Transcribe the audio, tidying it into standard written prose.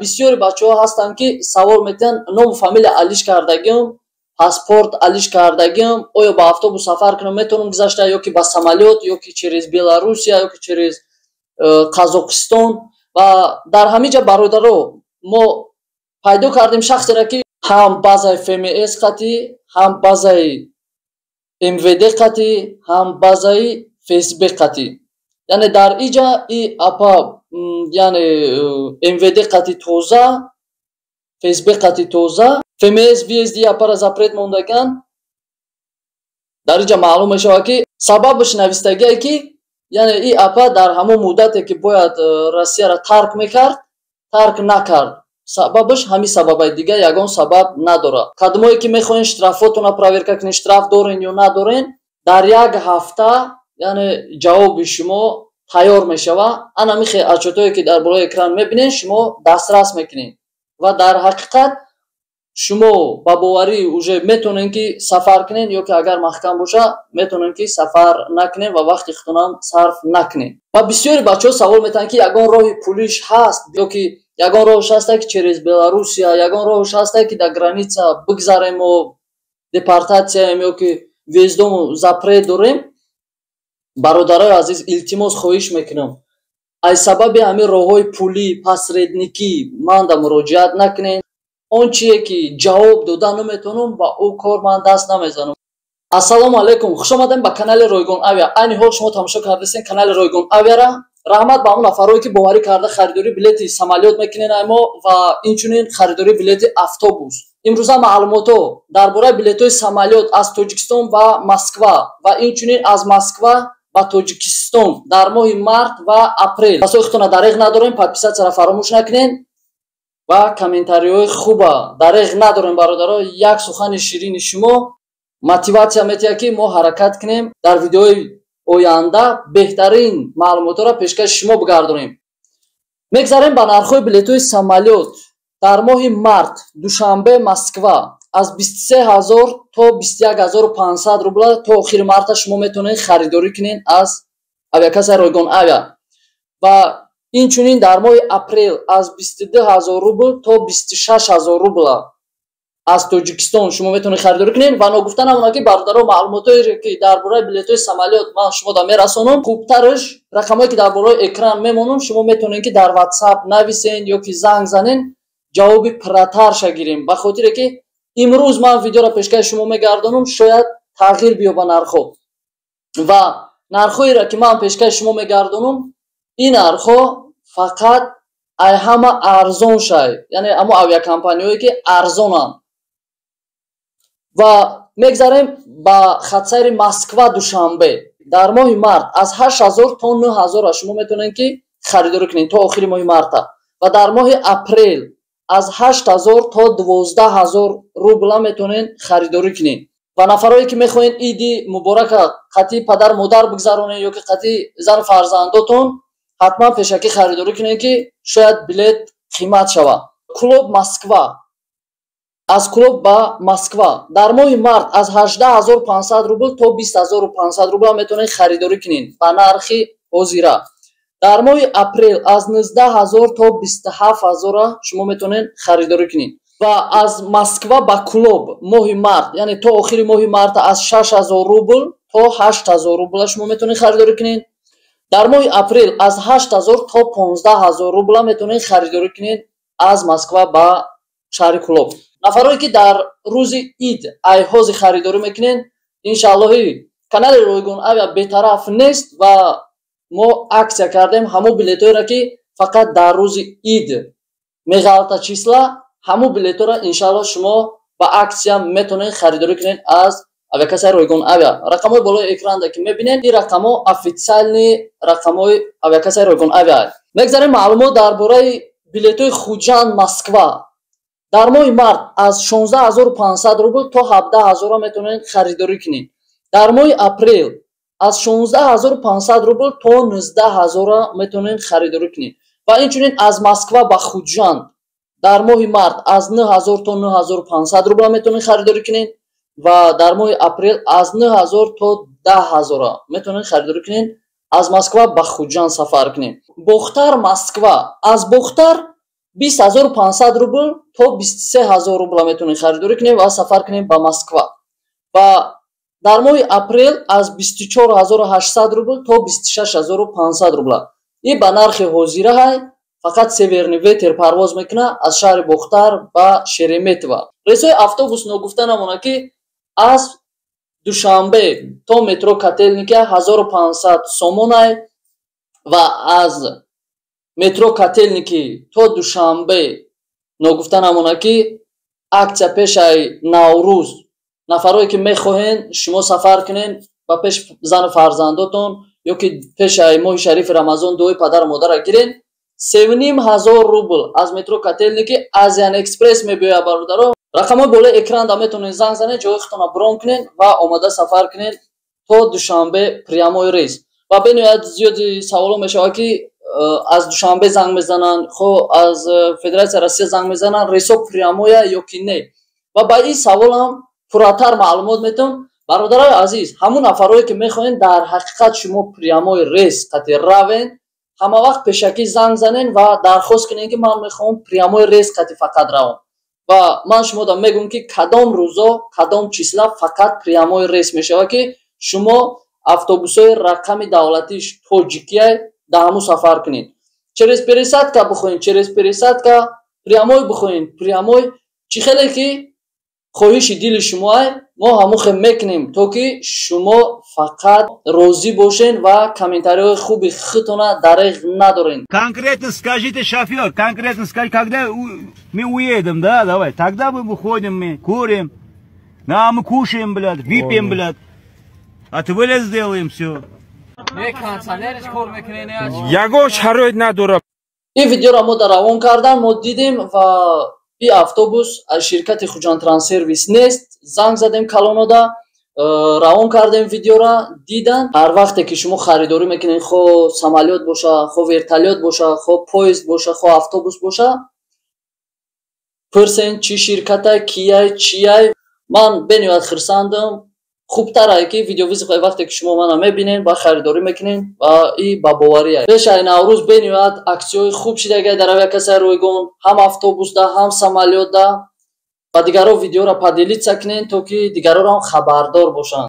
Бисёри бачаҳо ҳастанд, ки савол метиҳанд: ному фамилия алиш кардагиам, паспорт алиш кардагиам, оё ба автобус сафар кунам, метавонам гузашта, ё ки ба самолёт, ё ки через Беларусия, ё ки через Қазоқистон? Ва дар ҳамин ҷа, бародаро, мо пайдо кардем шахсеро, ки ҳам базаи ФМС қатӣ, ҳам базаи МВД қатӣ, ҳам базаи ФСБ қатӣ. Яъне дар иҷа и апа, яъне МВД қатӣ тоза, ФСБ қатӣ тоза, ФМС въезд и апара запрет мондаган. Дар иҷа маълум мешавад, ки сабабаш навистагие, ки яъне и апа дар ҳамон муддате, ки бояд Россияро тарк мекард, тарк накард. Сабабаш ҳамин сабабай, дигар ягон сабаб надорад. Кадомое ки мехоҳен штрафотона проверка кунед, штраф дорен ё надорен, дар як ҳафта, яъне, ҷавоби шумо тайёр мешавад. Ана михе отчётое, ки дар болои экран мебинед, шумо дастрас мекунед ва дар ҳақиқат шумо ба боварӣ уже метавонед, ки сафар кунед, ё ки агар маҳкам боша, метавонед, ки сафар накунед ва вақти худтонам сарф накунед. Ва бисёри бачаҳо савол метаҳанд, ки ягон роҳи пулиш ҳаст, ё ки ягон роҳш ҳаста, ки через Беларусия, ягон роҳш ҳаста, ки дар граница бигзарему депортатсияем, ё ки въездому запрет дорем? Бародарои азиз, илтимос, хоҳиш мекунам, аз сабаби ҳамин роҳҳои пулӣ, посредникӣ манда муроҷиат накунед. Он чие ки ҷавоб дода наметавонам, ба ӯ кор ман даст намезанам. Ассалому алайкум, хушомадем ба канали Ройгон Авиа. Айни ҳол шумо тамошо кардастен канали Ройгон Авиара. Раҳмат ба он нафарое, ки боварӣ карда харидории билети самолёт мекунен мо ва инчунин харидории билети автобус. Имрӯза маълумотҳо дар бораи билетҳои самолёт аз Тоҷикистон ба Москва ва инчунин аз Москва ба Тоҷикистон дар моҳи март ва апрел. Пасои худтона дареғ надорем, подписатьсяро фаромӯш накунед ва комментариҳои хуба дареғ надорем. Бародаро, як сухани ширини шумо мотиватсия метиҳад, ки мо ҳаракат кунем, дар видеои оянда беҳтарин маълумотҳоро пешкаши шумо бигардонем. Мегзарем ба нархҳои билетҳои самолёт дар моҳи март. Душанбе Москва аз 23 000 то 21 500 рубла то охири марта шумо метавонед харидорӣ кунед аз авиакассаи Ройгон Авиа. Ва инчунин дар моҳи апрел аз 22 000 рубл то 26 000 рубла аз Тоҷикистон шумо метавонед харидорӣ кунед. Ва ногуфта намонад, ки, бародаро, маълумотҳое, ки дар бораи билетҳои самолёт ман шумода мерасонам, хубтараш рақамҳое, ки дар болои экран мемонам, шумо метавонед, ки дар Ватсап нависен ё ки занг занен, ҷавоби пурратарша гирем, ба хотире ки имрӯз ман видеоро пешкаши шумо мегардонам, шояд тағйир биёба нархҳо. Ва нархҳоеро, ки ман пешкаши шумо мегардонам, ин нархҳо фақат ай ҳама арзон шай, яъне ҳамо авиакомпаниҳое, ки арзонанд. Ва мегзарем ба хатсайри Москва Душанбе. Дар моҳи март аз 8000 то 9000 шумо метавонед, ки харидорӣ кунед то охири моҳи марта. Ва дар моҳи апрел аз 8000 то 12 000 рубла метавонед харидорӣ кунед. Ва нафарое, ки мехоҳед иди муборака қатъи падару модар бигзаронед ё ки қатъи зану фарзандотон, ҳатман пешакӣ харидорӣ кунед, ки шояд билет қимат шавад. Кӯлоб Москва. Аз Кӯлоб ба Москва дар моҳи март аз 18 500 рубл то 20 500 рубла метавонед харидорӣ кунед ба нархи ҳозира. Дар моҳи апрел аз 19 000 то 27 000 шумо метавонед харидорӣ кунед. Ва аз Москва ба Кӯлоб моҳи март, яъне то охири моҳи марта, аз 6000 рубл то 8000 рубла шумо метавонед харидорӣ кунед. Дар моҳи апрел аз 8000 то 15 000 рубла метавонед харидорӣ кунед аз Москва ба шаҳри Кӯлоб. Нафарое, ки дар рӯзи ид айҳози харидорӣ мекунед, иншааллоҳи, канали Ройгон Авиа бетараф нест ва мо аксия кардем. Ҳамон билетҳоеро, ки фақат дар рӯзи ид меғалта числа, ҳамон билетҳоро, иншааллоҳ, шумо ба аксия метавонед харидорӣ кунед аз авиакассаи Ройгон Авиа. Рақамҳои болои экранда, ки мебинед, ин рақамҳо официальный рақамҳои авиакассаи Ройгон Авиа. Мегзарем маълумот дар бораи билетҳои Хуҷанд Москва. Дар моҳи март аз 16 500 рубл то 17 000 метавонед харидорӣ кунед. Дар моҳи апрел аз 16 500 рубл то 19 000 метавонед харидорӣ кунед. Ва инчунин аз Москва ба Хуҷанд дар моҳи март аз 9000 то 9500 рубла метавонед харидорӣ кунед ва дар моҳи апрел аз 9000 то 10 000 метавонед харидорӣ кунед, аз Москва ба Хуҷанд сафар кунед. Бохтар Москва аз Бохтар 20 500 рубл то 23 000 рубла метавонед харидорӣ кунед ва сафар кунед ба Москва. Ва дар моҳи апрел аз 24 800 рубл то 26 500 рубла. И ба нархи ҳозираҳай. Фақат «Северный ветер» парвоз мекунад аз шаҳри Бохтар ба Шереметьево. Рейсҳои автобус, ногуфта намонад, ки аз Душанбе то метро Котельники 1500 сомонай ва аз метро Котельники то Душанбе. Ногуфта намонад, ки акция пешаи Наврӯз. Нафарое ки мехоҳен шумо сафар кунен ба пеш зану фарзандотон ё ки пешаи моҳи шарифи Рамазон дуои падару модарра гирен, 3500 рубл аз метро Котельники «Азиан Экспресс» мебиёяд. Бародаро, рақамҳои болои экранда метавонед занг занед, ҷои худтонро брон кунед ва омода сафар кунед то Душанбе, прямой рейс. Ва бениҳоят зиёди саволо мешавад, ки аз Душанбе занг мезананд, хо аз Федератсияи Россия занг мезананд, рейсҳо прямой я ё ки не. Ва ба ин саволам пурратар маълумот метавон. Бародарои азиз, ҳамун нафарое ки мехоҳед дар ҳақиқат шумо прямой рейс қати равен, ҳама вақт пешакӣ занг занен ва дархост кунед, ки ман мехоҳам прямой рейс қати фақат равам. Ва ман шумода мегӯям, ки кадом рӯзо, кадом числа фақат прямой рейс мешавад, ки шумо автобусҳои рақами давлатиш тоҷикия дар ҳамун сафар кунед. Через пересадка бихоҳем, через пересадка, прямой бихоҳем, прямой. Чӣ хеле ки хоҳиши дили шумоай, мо ҳамон хел мекунем, то ки шумо фақат розӣ бошен ва комментариҳои хуби худтона дареғ надорен. Конкретно скажите, шофер, конкретно скажи, когда мы уедем, да, давай. Тогда мы выходим, мы курим, да, мы кушаем, блядь, выпьем, блядь. А ты вылез, сделаем все. Ягон шароит надорам. Ин видеоро мо дар равон кардан, мо дидем ва ин автобус аз ширкати «Хуҷандтранссервис» нест. Занг задем калонода, равон кардем видеора, дидан. Ҳар вақте ки шумо харидорӣ мекунед, хо самолёт боша, хо вертолёт боша, хо поезд боша, хо автобус боша, пурсен, чӣ ширкатай, кияй, чияй. Ман бениҳоят хурсандам. Хубтарае, ки видеовызов вақте ки шумо мана мебинен ва харидорӣ мекунен ва и ба боварие. Пешаи Наврӯз бениҳоят аксияҳои хуб шидагай дар авиакассаи ройгон, ҳам автобусда, ҳам самолётда. Ба дигарро видеоро поделиться кунен, то ки дигарорам хабардор бошанд.